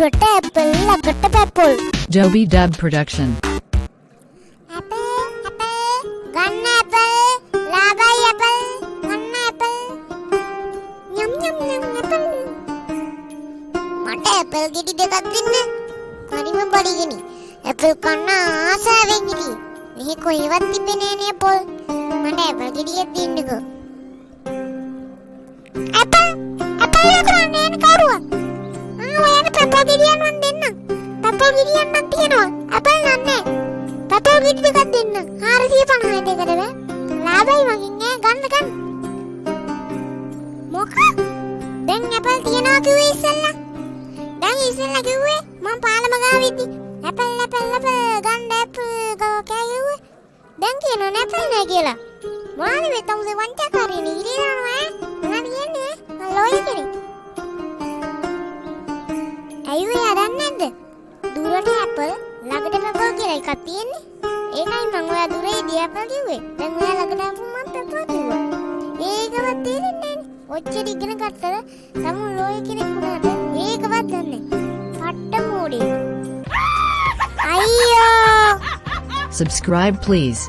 දුරට ඇපල් ළඟට පැපොල්. Joby Dub Production. Apple apple ගන්න ඇපල් ලාභයි ඇපල් ගන්න ඇපල් යම් යම් යම් ඇපල්. මට ඇපල් ගෙඩි දෙකක් දෙන්න. හරිම බඩගිනි. ඇපල් කන්න ආසාවෙන් හිටියේ. මෙහි කොහෙවත් තිබ්බේ නෑනේ ඇපල්. මට ඇපල් ගෙඩියක් දෙන්නකෝ. ඇපල් ඇපල් කරන්නේ නෑනේ කවුරුවත්. ආ ඔයාට පැපල් ගෙඩියක් නම් දෙන්නම්. පැපල් ගෙඩියක් නම් තියෙනවා. ඇපල් නම් නෑ. පැපල් ගෙඩි දෙකක් දෙන්න. 450යි දෙකට බෑ. ලාභයි මගින් ඈ ගන්න ගන්න. මොකක්? දැන් ඇපල් තියනවා කිව්වේ ඉස්සෙල්ලා. දැන් ඉස්සෙල්ලා කිව්වේ මං පාලම ගාව ඉද්දි ඇපල් ඇපල් ඇපල් ගන්න ඇපල් කෑ කිව්වේ. දැන් කියනවා නෑ ඇපල් නෑ කියලා. මොනවාද මේ තමුසේ වංචාකාරීනේ ඉරේ දානවා ඈ. මොනවද කියන්නේ? මං ලෝයර් කෙනෙක්. ඇයි ඔයා දන්නේ නැද්ද? දුරට ඇපල් ළඟට පැපල් කියලා එකක් තියෙන්නේ. ඒකයි මං ඔයා දුරේදී ඇපල් කිව්වේ. දැන් ඔයා ළඟට ආපුවම මං පැපල් කිව්වා. ඒකවත් තේරෙන්නේ නෑනේ. ඔච්චර ඉගෙන ගත්තද තමුන් ලෝයර් කෙනෙක් වුණාට ඒකවත් දන්නේ නෑ. පට්ට මෝඩයෙක්. අයියෝ. Subscribe please.